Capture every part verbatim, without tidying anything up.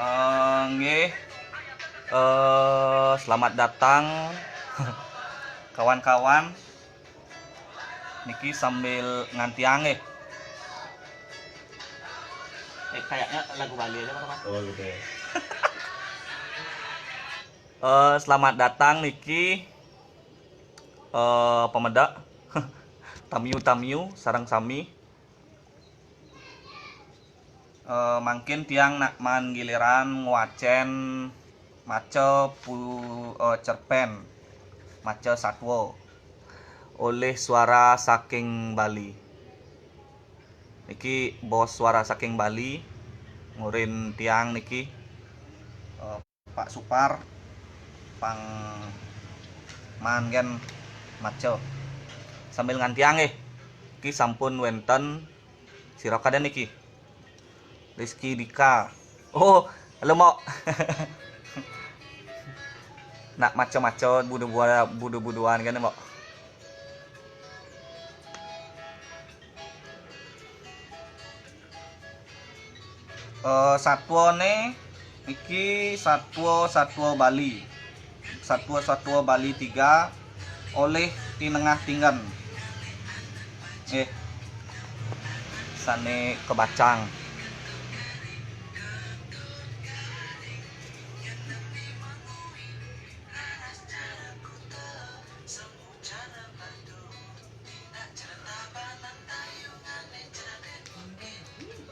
Eh, nggih. Eh, selamat datang kawan-kawan. Niki sambil ngantiang nggih. Eh, kayaknya lagu Bali aja, Pak. Oh, gitu ya. Eh, selamat datang niki, eh, pemeda. Tamiu-tamiu sareng sami. Eh, mangkin tiang nak maan giliran ngwacén maca pu-, eh, cerpén, maca satwa olih Suara Saking Bali. Niki bos Suara Saking Bali, ngurin tiang niki, eh, Pak Supar, pang maan gén maca. Sambil ngantiang nggih. Niki sampun wénten sira kadén niki. Rizky Dika. Oh, halo, Mbok. Nak maca-maca budu-budu-, budu-buduan kan, Mbok. Eh, satwané iki satwa-satwa Bali. Satwa-satwa Bali tiga olih Tinengah Tinggen. Eh, sané kebacang.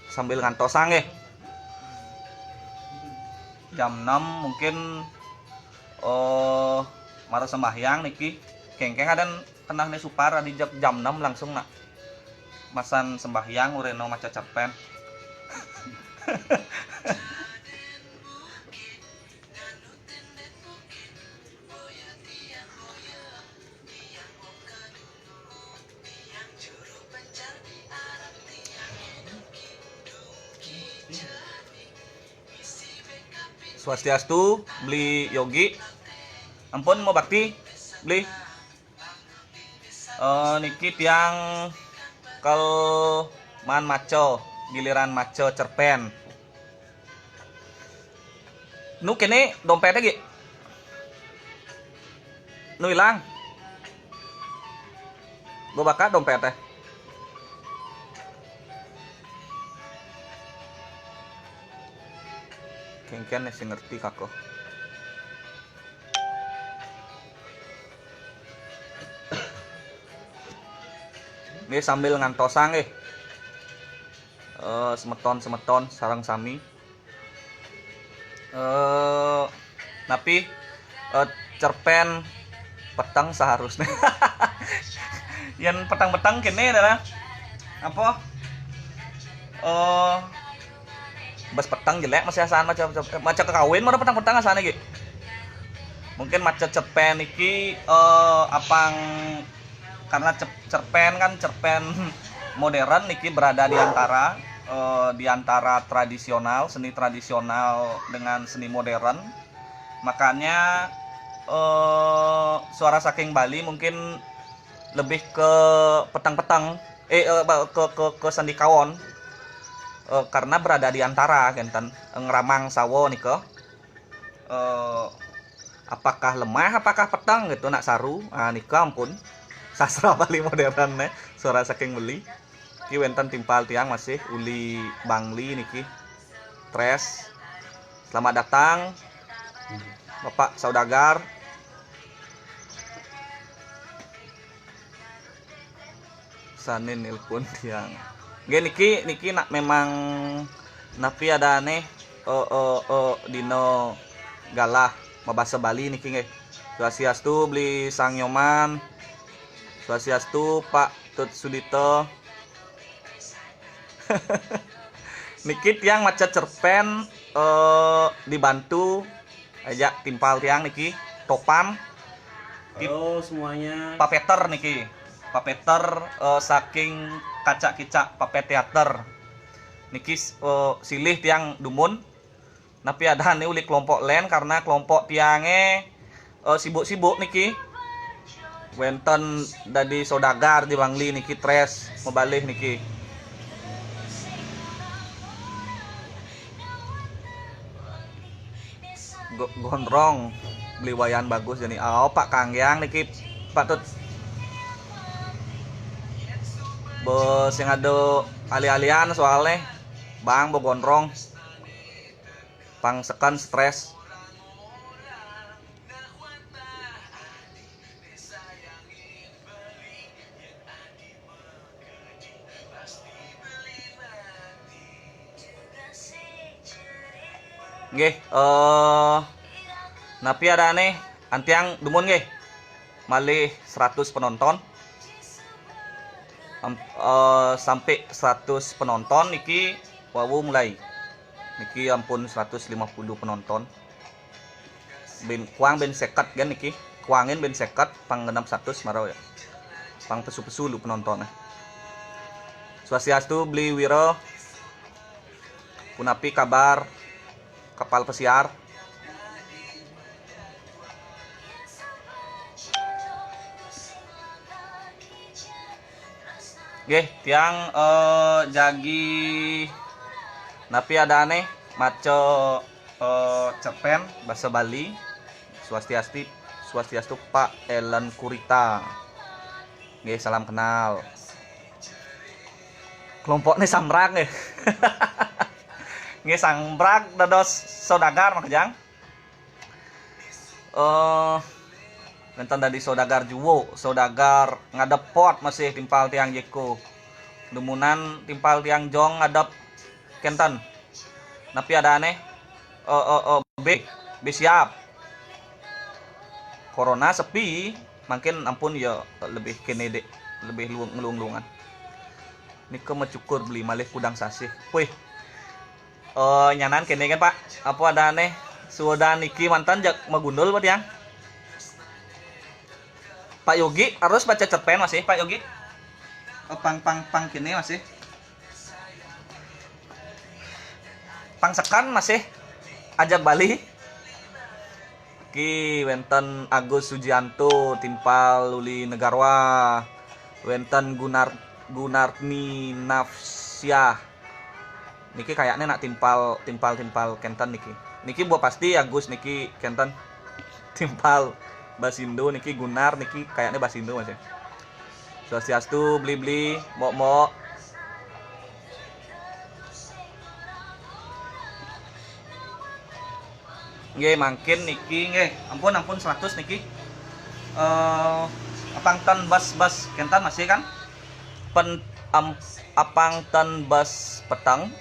Sambil ngantosang nggih. Jam enam mungkin, eh, mara sembahyang niki. Kéngkén kadén kenehné Supar adi jam, jam enam langsung nak masan sembahyang uréno maca cerpén. Swastiastu, Beli Yogi. Ampun, mau bakti, Beli. Eh, niki tiang kal maan maca, giliran maca cerpén. Nu kéné dompété, Gi? Nu ilang? Gua bakal dompété. Kéngkén sing ngerti kako. Nggih, sambil ngantosang nggih. Eh, semeton-semeton sareng sami. Eh, napi, eh, cerpén peteng seharusnya. Yén peteng-peteng kéné adalah apa? Eh, bas peteng jelék masih asaan maca, maca, maca kekawin mara peteng-peteng asané, Gi. Mungkin maca cerpén iki, eh, apang karena cep-, cerpén kan, cerpén modern niki berada di antara, eh, di antara tradisional, seni tradisional dengan seni modern. Makanya, eh, Suara Saking Bali mungkin lebih ke peteng-peteng, eh, eh, ba-, ke, ke, ke seni kawon. Eh, karena berada di antara, kénten, ngramang sawa nika. Eh, apakah lemah, apakah peteng gitu nak saru. Ah, nika ampun. Sastra Bali modern né, Suara Saking Bali. Niki wénten timpal tiang masih uli Bangli niki. Tres. Selamat datang, Bapak Saudagar. Sané nelpon tiang. Nggih, niki, niki nak memang napi adané, eh, eh, eh, dina galah mabasa Bali niki nggih. Swastiastu, Beli Sang Nyoman. Swastiastu, Pak Tut Sudita. Niki tiang maca cerpén, eh, dibantu ajak timpal tiang niki, Topan. Halo semuanya. Pak Peter niki. Pak Peter, eh, saking Kaca Kicak Papet Teater. Niki, eh, silih tiang dumun. Napi adané uli kelompok lén karena kelompok tiangé, eh, sibuk-sibuk niki. Wénten dadi saudagar di Bangli niki, tres mabalih niki. Go-, gondrong beli wayan bagus jadi. Oh, Pak Kanggiang niki patut be sing ada ahli-ahlian soalnya. Bang be gondrong. Pang seken stres. Nggih, eh napi adané antiang dumun nggih. Malih seratus penonton. Am- eh, sampai seratus penonton niki wau mulai. Niki ampun seratus lima puluh penonton. Bin kuang bin seket kan niki. Kuangin bin seket pang genep seratus marau ya. Pang pesu-pesu lu penonton. Swastiastu beli wira. Punapi kabar kapal pesiar? Nggih, tiang eh, jagi napi adané maca eh, cerpen bahasa Bali. Swastiasti, swastiastu Pak Ellen Kurita. Nggih, salam kenal. Kelompoknya samrak nggih. Nggih, samrak dados saudagar makejang. Eh, wénten dadi saudagar juwo, saudagar ngadep pot masih timpal tiang jeko. Dumunan timpal tiang jong ngadep kénten. Napi adané? Eh, eh, eh, B, B siap. Corona sepi, mungkin ampun ya lebih kéné dek, lebih luung ngelung-lungan. Nika macukur beli malih kudang sasih. Wih. Eh, nyanan kéné kan, Pak? Apa adané? Suudan niki mantan jak magundul apa tiang? Pak Yogi harus baca cerpen masih, Pak Yogi. Eh, pang pang pang kéné masih. Pang sekan masih. Ajak Bali. Ki wénten Agus Sujianto timpal uli Negarwa. Wénten Gunar Gunarni Nafsiah. Niki kayaknya nak timpal timpal timpal kénten niki. Niki buat pasti Agus niki kénten. Timpal Basindo niki Gunar niki kayaknya Basindo masih. Swastiastu beli-beli, mbok-mbok. Nggih, mangkin niki nggih. Ampun, ampun seratus niki. Eh apang ten bas-bas kénten masih kan? Pen am, apang ten bas peteng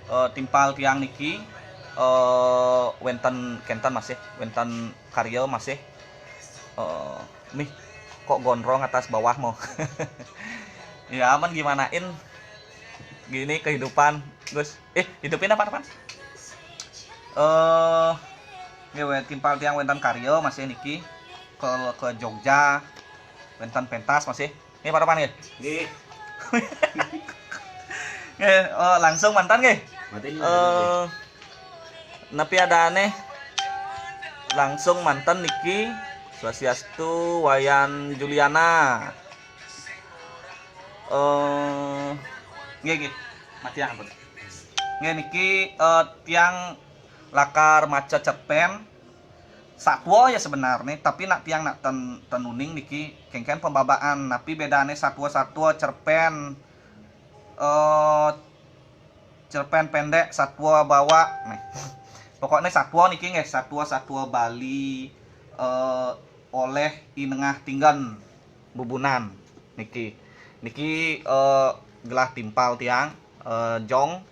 eh, timpal tiang niki eh wénten kénten masih, wénten karya masih. Eh mih kok gondrong atas bawah mau. Ya, aman gimanain gini kehidupan, Gus. Eh, hidupin apa, apa? Eh, nggih, wé- timpal tiang wénten karya masih niki ke ke Jogja wénten pentas masih. Nggih, Pak Ropan nggih. Nggih. Nggih, eh, langsung mantan nggih. Mati ini. Eh, napi adané langsung mantan niki Swastiastu Wayan Juliana. Eh, nggih nggih. Mati ampun. Nggih niki eh, tiang lakar maca cerpen satwa ya sebenarnya, tapi nak tiang nak ten, tenuning niki kéngkén pembabaan, tapi bedané satwa-satwa cerpen eh cerpen pendek satwa bawa nih. Pokoknya satwa niki nggih, satwa-satwa Bali eh oleh I Nengah Tinggen Bubunan niki. Niki eh gelah timpal tiang eh jong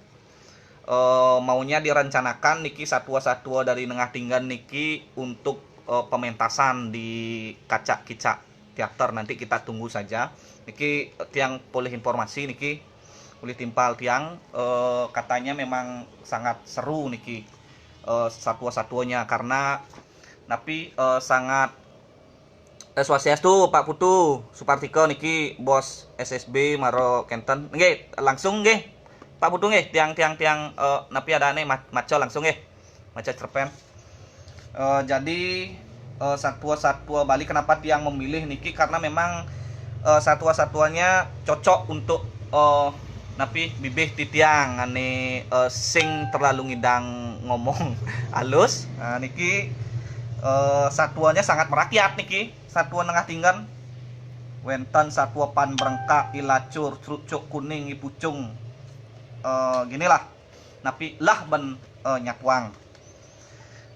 eh maunya direncanakan niki satwa-satwa dari Nengah Tinggen niki untuk eh, pementasan di kaca kicak teater. Nanti kita tunggu saja. Niki tiang polih informasi niki, polih timpal tiang eh, katanya memang sangat seru niki eh, satwa-satwanya karena napi eh, sangat eh, swastiastu Pak Putu Supartika niki bos S S B maro kénten. Nggih, langsung nggih. Pak Putu nggih, tiang tiang tiang eh, napi adané ma- maca langsung nggih. Maca cerpen. Eh, jadi eh, satwa-satwa Bali kenapa tiang memilih niki karena memang eh, satwa-satwanya cocok untuk eh, Napi bibih titiang ane eh, sing terlalu ngidang ngomong alus. Nah, niki eh, satuannya sangat merakyat niki. Satua Nengah Tinggan. Wenten satua pan berengkak, i lacur, trucuk kuning, i pucung. Eh, ginilah. Napi lah ben eh, nyatuang.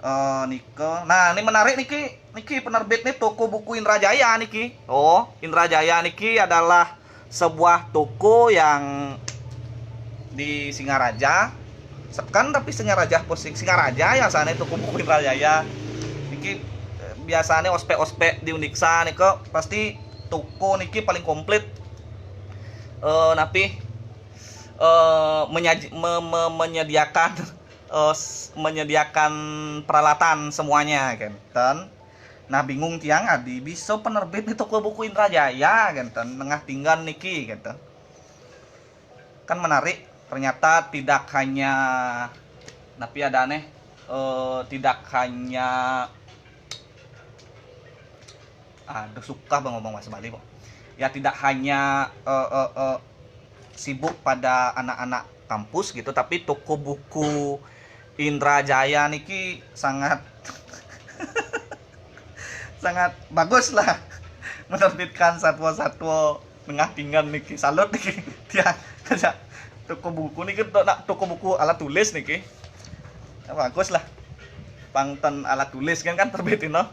Eh, nika. Nah, ini menarik niki. Niki penerbit nih toko buku Indra Jaya niki. Oh, Indra Jaya niki adalah sebuah toko yang di Singaraja. Seken tapi Singaraja posting Singaraja ya sana toko buku Indra Jaya. Niki eh, biasanya ospek-ospek di Unixa nika pasti toko niki paling komplit. Eh, napi eh, menyaji- me- me- menyediakan eh, s- menyediakan peralatan semuanya kenten. Nah, bingung tiang adi bisa penerbit di toko buku Indra Jaya kenten, Nengah Tinggan niki kenten. Kan menarik, ternyata tidak hanya napi ada aneh eh, tidak hanya aduh, suka bang ngomong bahasa Bali kok. Ya tidak hanya eh, eh, eh, sibuk pada anak-anak kampus gitu, tapi toko buku Indra Jaya niki sangat sangat bagus lah menerbitkan satwa-satwa Nengah Tinggan niki. Salut niki. Dia aja toko buku niki to- nak toko buku alat tulis niki. Ya, bagus lah. Pang ten alat tulis kan kan terbitin no.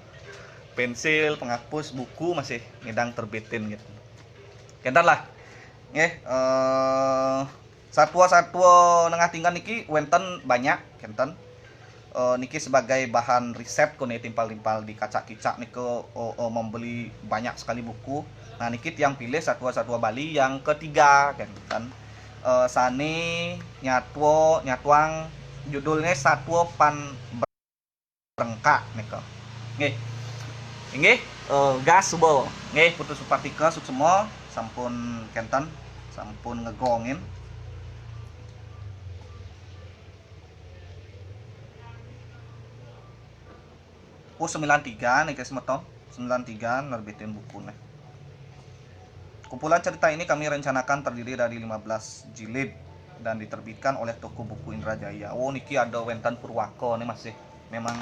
Pensil, penghapus, buku masih ngidang terbitin gitu. Kenten lah. Nggih, eh satwa-satwa Nengah Tinggan niki wenten banyak kenten. Eh, niki sebagai bahan riset kone timpal-timpal di kacak-kicak niko eh, eh, membeli banyak sekali buku. Nah, niki tiang pilih satwa-satwa Bali yang ketiga kenten. Eh, sane nyatwa nyatuang judulnya satwa pan berengkak nika. Nggih. Inggih, eh, gas suba. Nggih, putus supatika suksema sampun kenten, sampun ngegongin. Oh, sembilan tiga nih guys, semeton. Sembilan tiga nerbitin buku nih. Kumpulan cerita ini kami rencanakan terdiri dari lima belas jilid dan diterbitkan oleh toko buku Indra Jaya. Oh, niki ada wenten Purwaka nih masih. Memang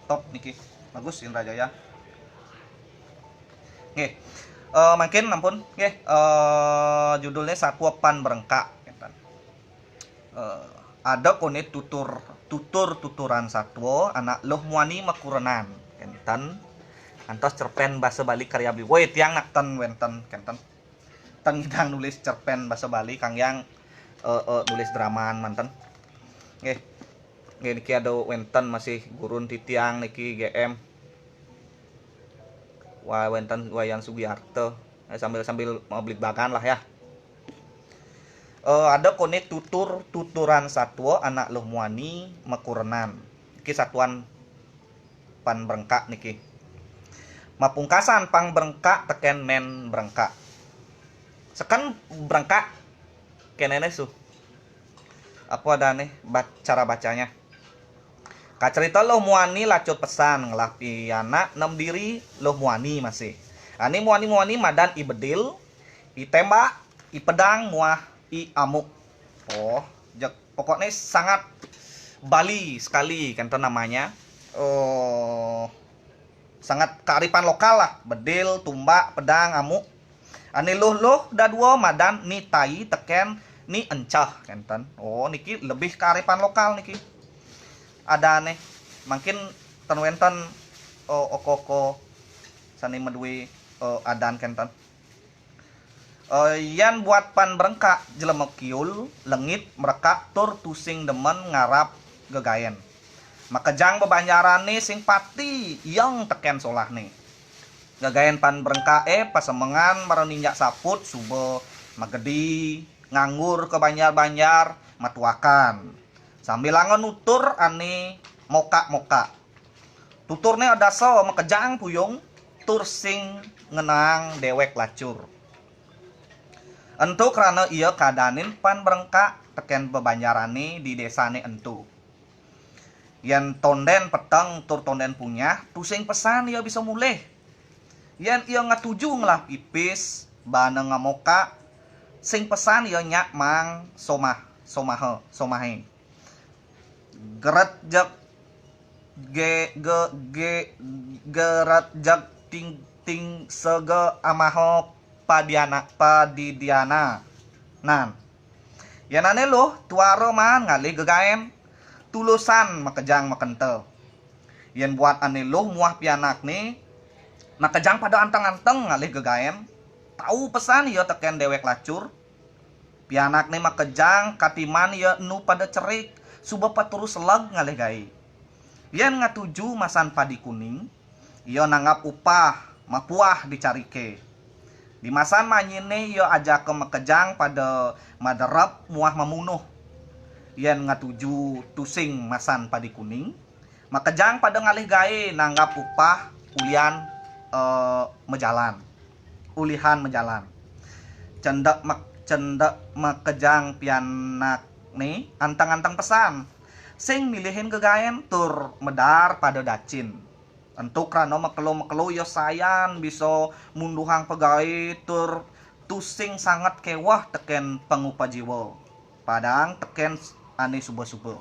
top niki. Bagus Indra Jaya. Nggih. Eh, mangkin ampun, nggih. Eh, judulnya Satwa Pan Berengkak. Eh, ada kone tutur tutur tuturan satwa anak Luh Muani Makurenan. Kenten. Antos cerpen basa Bali karya Bli. Woi, tiang nak ten wenten kenten. Ten ngidang nulis cerpen basa Bali kang yang eh, eh, nulis dramaan manten. Nggih. Nggih niki ada wenten masih gurun titiang niki G M. Wah, wenten Wayan Sugiarto. Eh, sambil sambil mau beli bagan lah ya. Eh, ada kone tutur tuturan satwa anak Luh Muani Makurenan. Iki satuan pan berengkak niki. Mapungkasan pang berengkak teken men berengkak. Seken berengkak kenene su. Apa ada nih bac- cara bacanya? Kacerita Luh Muani lacut pesan ngelah pianak nem diri Luh Muani masih. Ani Muani Muani madan i bedil, i tembak, i pedang muah i amuk. Oh, jek pokoknya sangat Bali sekali kan namanya. Oh, sangat kearifan lokal lah. Bedil, tumbak, pedang, amuk. Ane luh-luh dadua madan ni tai teken ni encah kenten. Oh, niki lebih kearifan lokal niki. Ada aneh. Mungkin ten wenten oh, oko-oko sani medui oh, adan kenten. Eh, yan buat pan berengkak jelema kiul, lengit, merekak tur tusing demen ngarap gegaen. Makejang bebanjarane sing pati iyeng teken solahne. Gegaen pan berengkake pasemengan mara ninjak saput suba magedi nganggur ke banjar-banjar matuakan. Sambilanga nutur ane mokak-mokak. Tuturne adasa makejang puyung tur sing ngenang dewek lacur. Ento krana iya kadanin pan berengkak teken bebanjarane di desane ento. Yen tonden peteng tur tonden punyah, tusing pesan iya bisa mulih. Yen iya ngatuju ngelah pipis, bana ngamokak, Sing pesan ya nyak mang somah, somahe, somahe. Geret jek ge ge ge geret jek ting ting sege amaho padiana padidiana. Nan. Yan ane luh tuara maan ngalih gegaen, tulusan makejang makenta. Yan buat ane luh muah pianakne makejang pada anteng-anteng ngalih gegaen, tau pesan ya teken dewek lacur. Pianakne makejang katiman ya enu pada cerik, suba paterus leg ngalih gae. Yan ngatuju masan padi kuning, ya nanggap upah mapuah dicarike. Di masan manyinne ya ajaka makejang pada maderep muah mamunuh. Yan ngatuju tusing masan padi kuning, makejang pada ngalih gae nanggap upah ulian, eh, majalan. Ulihan majalan. Cendek mak-, cendek makejang pianakne anteng-anteng pesan. Sing milihin gegaen tur medar pada dacin. Ento krana makelo-makelo ya sayan bisa munduhang pagae tur tusing sanget keweh teken pangupa jiwa. Padang teken ane suba-suba.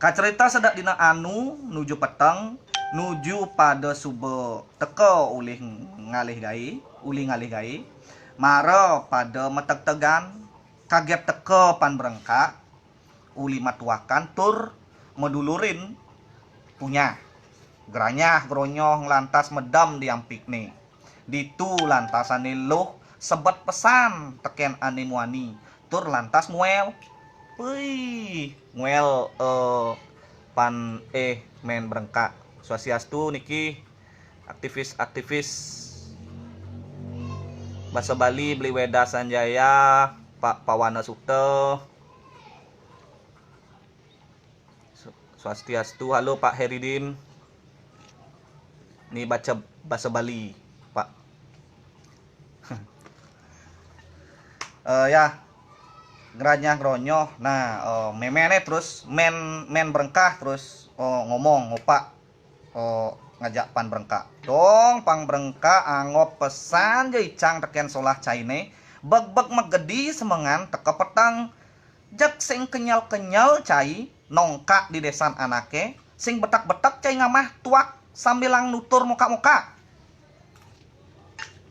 Kacerita sedek dina anu nuju peteng, nuju pada suba teka ulih ngalih gae, uli ngalih gae, mara pada metegtegan, kaget teka pan berengkak, uli matuakan tur madulurin punyah. Granyah gronyoh lantas medem di ampikne. Ditu lantas ane luh sebet pesan teken ane muani, tur lantas nguel. Peuih, nguel, eh, pan, eh, men berengkak. Swastiastu niki aktivis-aktivis basa Bali, Beli Weda Sanjaya, Pak Pawana Suta. Swastiastu, halo Pak Heridin. Ni baca basa Bali, Pak. Eh, ya. Granyah gronyoh. Nah, eh, memene terus men, men berengkah terus, eh, ngomong, ngopak, eh, ngajak pan berengkak. Dong, pang berengkak, anggap pesan ja icang teken solah caine. Beg-beg magedi semengan teka peteng. Jeg sing kenyel-kenyel cai nongkak di desan anake, sing betek-betek cai ngamah tuak sambilang nutur mokak-mokak.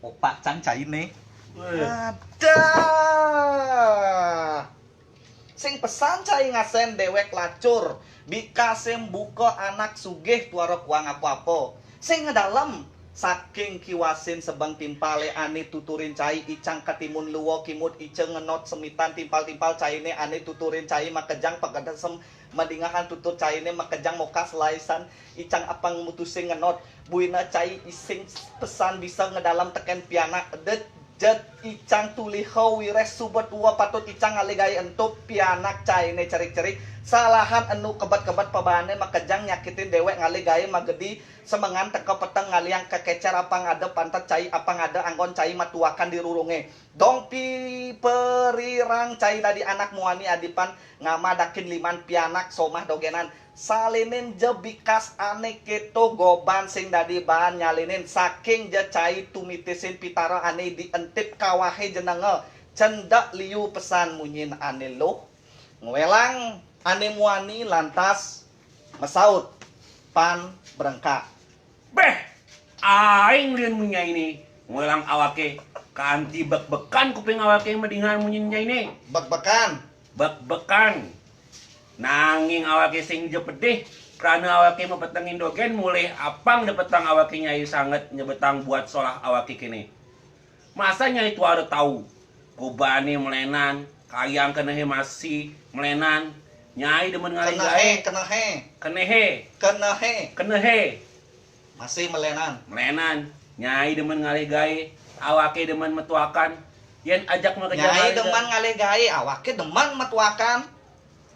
Opak cang caine. Weh. Adah. Sing pesan cai ngasen dewek lacur, bikase buka anak sugih tuara kuang apa-apa. Sing ngedalem, saking kiwasin sebeng timpale ane tuturin cai icang katimun lua kimud ica ngenot semitan timpal-timpal caine ane tuturin cai makejang pagedesem madingahan tutur caine makejang mokas laisan icang apang mutusin ngenot. Buina cai ising pesan bisa ngedalem teken pianak. Det jet icang tuliha wireh suba tua patut icang ngalih gae entuk pianak caine cerik-cerik. Salahan enu kebet-kebet pabane makejang nyakitin dewek ngalih gae magedi semengan teka peteng ngalihang kekecer apang ada pantet cai apang ada anggon cai matuakan di rurunge. Dong pi perirang cai dadi anak muani adipan ngamadakin liman pianak somah dogenan. Salinin ja bikas ane keto goban sing dadi baan nyalinin saking ja cai tumitisin pitara ane dientip kawahe jenenge. Cendek liu pesan munyin ane luh. Ngwelang ane muani lantas masaut pan berengkak. Beh, aing lin munyaine ngwelang awake kanti bek-bekan kuping awake madingan munyin nyaine. Bek-bekan. Bek-bekan. Nanging awake sing ja pedih, krana awake mapetengin dogen mulih apang dapetang awake nyai sanget nyebetang buat solah awake kene. Masa nyai tuara tau, gobane melenan, kayang kenehe masih melenan, nyai demen ngalih gae. Kenehe, kenehe. Kenehe. Kenehe. Kenehe. Masih melenan. Melenan, nyai demen ngalih gae, awake demen metuakan, yen ajak makejang. Nyai demen ngalih gae, awake demen metuakan.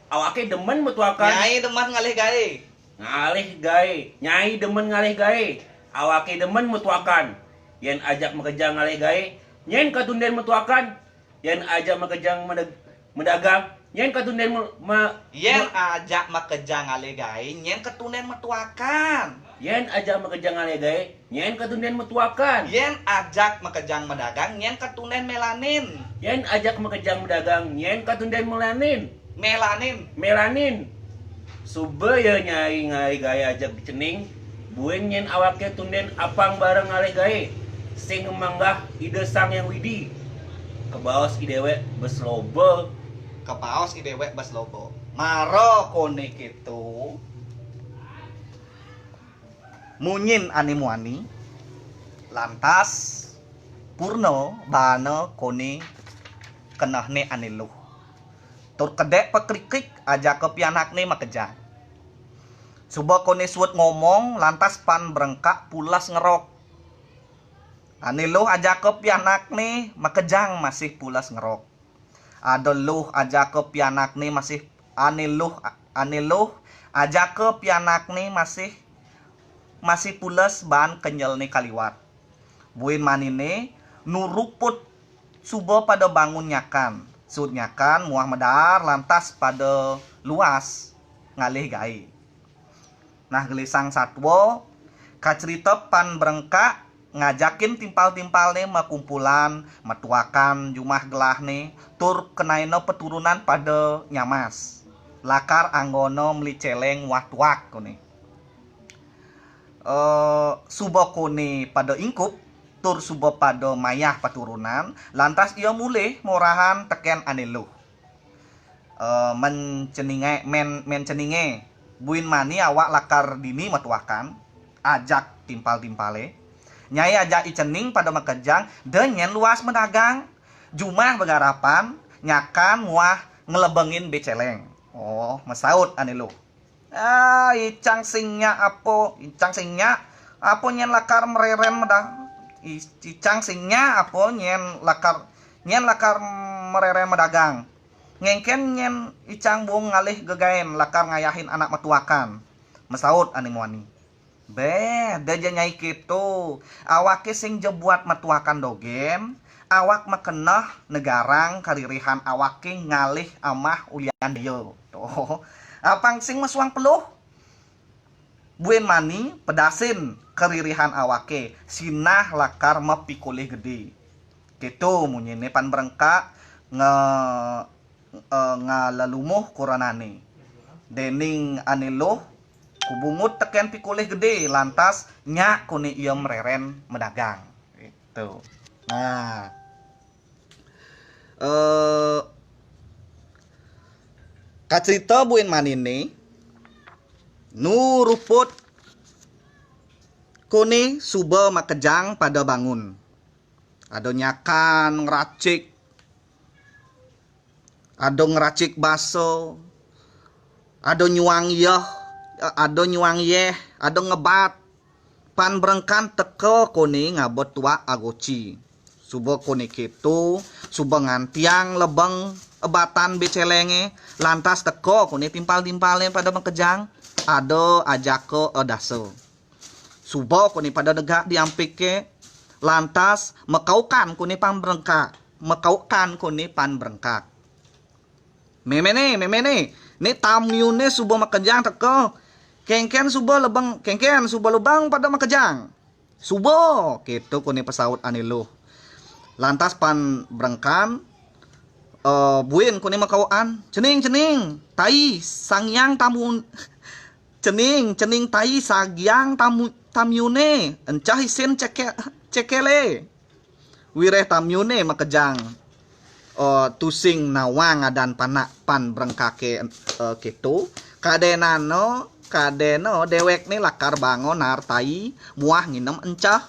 Awake demen metuakan. Nyai demen ngalih gae. Ngalih gae. Nyai demen ngalih gae. Awake demen metuakan. Yen ajak makejang ngalih gae, nyen katunden metuakan. Yen ajak makejang medeg-, medagang, Nyén katundén me, me, Yén me- ajak makejang ngalih gaé, nyén katundén metuakan. Yén ajak makejang ngalih gaé, nyén katundén metuakan. Yén ajak makejang medagang, nyén katundén mélanin. Yén ajak makejang medagang, nyén katundén mélanin. Mélanin. Mélanin. Suba ya nyai ngalih gaé ajak cening, buin nyén awaké tundén apang bareng ngalih gaé. Sing manggah Ida Sang Hyang Widi. Kabaos i déwék bes loba. Kabaos i déwék bes loba. Mara koné kéto. Munyin ané muani, lantas purna baana koné kenehné Ané Luh. Tur kedék pakrikrik ajaka pianakné makejang. Suba koné suud ngomong, lantas Pan Brengkak pules ngerok. Ané Luh ajaka pianakné makejang masih pules ngerok. Ada Luh ajaka pianakné masih Ané Luh Ané Luh ajaka pianakné masih masih pules baan kenyelné kaliwat. Buin maniné Nu Ruput suba pada bangun nyakan. Suud nyakan muah madaar lantas pada luas ngalih gaé. Nah, gelisang satua, kacerita Pan Brengkak ngajakin timpal-timpalné makumpulan, metuakan jumah gelahné, tur kenaina paturunan pada nyamas. Lakar anggona meli céléng muah tuak koné. Eh, suba koné pada ingkup, tur suba pada mayah paturunan, lantas ia mulih morahan tekén Ané Luh. Eh, mén ceningé, mén, mén ceningé. Buin mani awak lakar dini metuakan, ajak timpal-timpalé. Nyai ajak i cening pada makejang, da nyén luas medagang. Jumah begarapan, nyakan muah ngelebengin bé céléng. Oh, masaut Ané Luh. Ah, icang sing nyak apa, icang sing nyak apa nyén lakar mererén medag-, i-, icang sing nyak apa nyén lakar, nyén lakar mererén medagang. Ngéngkén nyén icang bung ngalih gegaén lakar ngayahin anak metuakan. Masaut ané muani. Béh, da ja nyai kéto. Awaké sing ja buat metuakan dogén, awak makeneh negarang karirihan awaké ngalih amah ulian daya. Tuh, apang sing masuang peluh. Buin mani pedasin karirihan awaké, sinah lakar mapikulih gedé. Kéto munyiné Pan Brengkak nge-, eh, ngalelumuh kurenané. Déning Ané Luh kubungut tekén pikulih gedé, lantas nyak koné ia mererén medagang. Gitu. Nah, eh, kacerita buin maniné, Nu Ruput koné suba makejang pada bangun. Ada nyakan ngeracik, ada ngeracik basa, ada nyuang yeh, ada nyuang yeh, ada ngebat. Pan Brengkak teka koné ngaba tuak agoci. Suba koné kéto, suba ngantiang lebeng ebatan bé céléngé, lantas teka koné timpal-timpalé pada makejang, ada ajaka dasa. Suba koné pada negak di ampiké, lantas makaukan koné Pan Brengkak, makaukan koné Pan Brengkak. Méméné, méméné, né tamiuné suba makejang teka. Kénkén suba lebeng, kénkén suba lebeng pada makejang. Suba, kéto koné pasaut Ané Luh. Lantas Pan Brengkak, eh, buin koné makaukan. Cening, cening, tai, sangiang tamu, cening, cening tai sagiang tamu, tamiuné, encah isin ceké-, cekélé. Wiréh tamiuné makejang, eh, tusing nawang adan panak Pan Brengkaké, eh, kéto. Kadénana, kadéna déwékné lakar baanga naar tai muah nginem encah.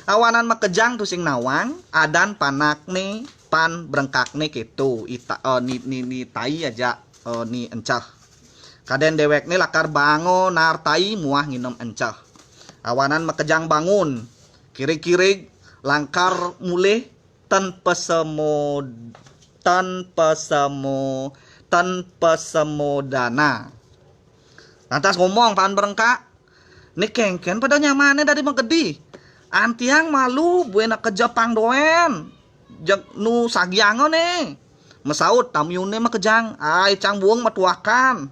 Awanan makejang tusing nawang, adan panakné Pan Brengkakné kéto, ita-, eh, ni, ni, ni tai ajak, eh, ni encah. Kadén déwékné lakar baanga naar tai muah nginem encah. Awanan makejang bangun, kirig-kirig langkar mulih tan pasamo-, tan pasamo-, tan pasamodana. Lantas ngomong Pan Brengkak, né kénkén pada nyamané dadi magedi. Antiang malu buin akeja pang dogén. Jeg nu sagianga né. Masaut tamiune makejang, "Ai, cang buung matuakan."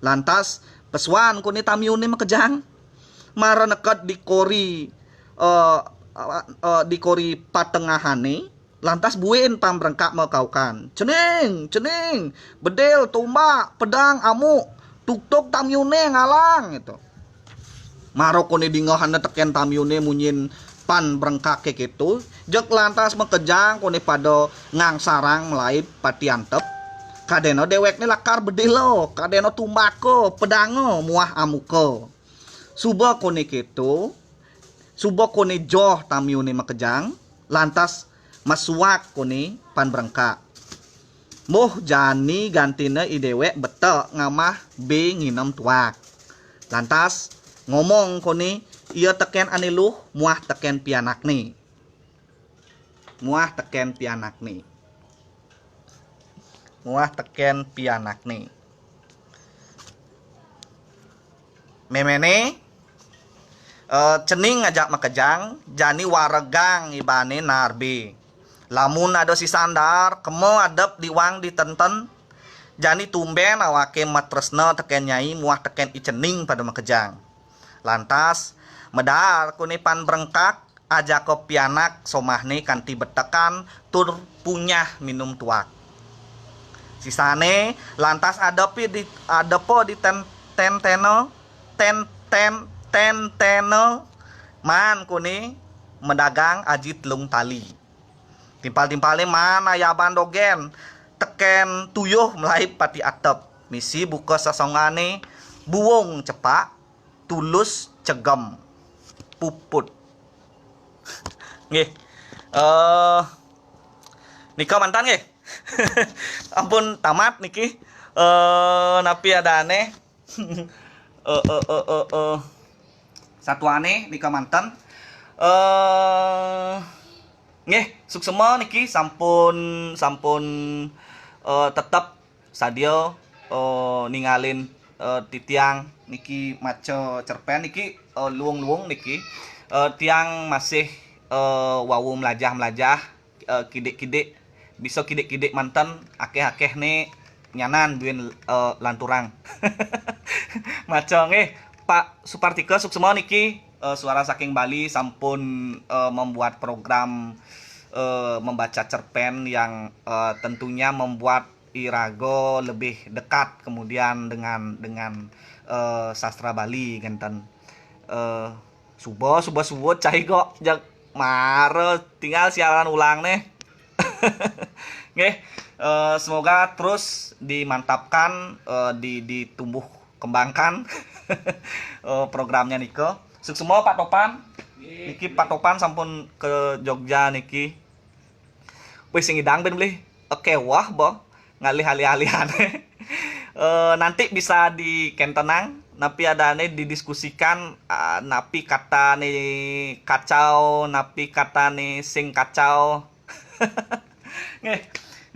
Lantas pesuan kone tamiune makejang. Mara neked di kori, eh, eh, di kori patengahane, lantas buin pambrengkak makaukan, "Cening, cening, bedil, tumbak, pedang, amuk, tuktuk tamiune ngalang," gitu. Mara kone dingehane teken tamiune munyin pan brengkake keto, jeg lantas makejang kone pada ngangsarang malaib pati antep. Kadena dewekne lakar bedila, kadena tumbaka, pedanga muah amuka. Suba kone keto, suba kone joh tamiune makejang, lantas masuak kone pan brengkak. Muh jani gantine i dewek betek ngamah be nginem tuak. Lantas ngomong kone ia teken ane luh muah teken pianakne. Muah teken pianakne. Muah teken pianakne. Memene, eh, cening ngajak makejang, jani waregang ibane naar be. Lamun ada sisan daar, kema adep diwang ditenten, jani tumben awake matresna teken nyai muah teken i cening pada makejang. Lantas, madaar kone pan brengkak, ajaka pianak somahne kanti betekan tur punyah minum tuak. Sisane lantas adepi di, adepa di ten, ten, tena, ten, ten, ten, tena, maan kone madagang aji telung tali. Timpal-timpale maan ayaban dogen, teken tuyuh malaib pati atep, misi buka sasongane, buung cepak, tulus cegem, puput. Nggih. Eh, nika mantan nggih. Ampun tamat niki. Eh, napi adane? Eh, eh, eh, eh, eh. Satuane nika manten. Eh, nggih, suksema niki sampun, sampun, eh, tetep sadia, eh, ningalin, eh, titiang niki maca cerpen niki, eh, luung-luung niki. Eh, tiang masih, eh, wau melajah-melajah, eh, kidik-kidik, bisa kidik-kidik manten, akeh-akeh ne nyanan buin, eh, lanturang. Maca nggih, Pak Supartika suksema niki, eh, Suara Saking Bali sampun, eh, membuat program, eh, membaca cerpen yang, eh, tentunya membuat iraga lebih dekat kemudian dengan, dengan, eh, sastra Bali ngenten. Eh, suba, suba suud cai kok, jag mara tinggal siaran ulang nih. Nggih, eh, semoga terus dimantapkan, eh, di, ditumbuh kembangkan, eh, programnya nika. Suksema Pak Topan. Niki Pak Topan sampun ke Jogja niki. Wis sing idang ben beli. Oke, wah, bo. Ngalih alih-alihane. Eh, nanti bisa dikentenang, napi adane didiskusikan, ah, napi katane kacau, napi katane sing kacau. Nggih,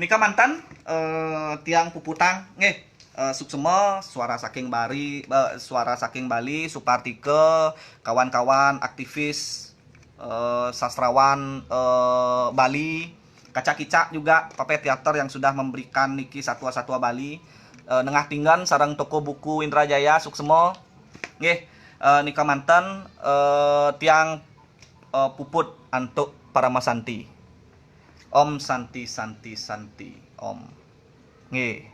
nika manten, eh, tiang puputang. Nggih, eh, suksema Suara Saking Bari, eh, Suara Saking Bali, Supartika, kawan-kawan aktivis, eh, sastrawan, eh, Bali, Kaca Kicak juga, Pape Teater yang sudah memberikan niki satwa-satwa Bali. Eh, Nengah Tinggen sareng toko buku Indra Jaya, suksema. Nggih, eh, nika manten, eh, tiang, eh, puput antuk Parama Santi. Om Santi, Santi, Santi, Om. Nggih.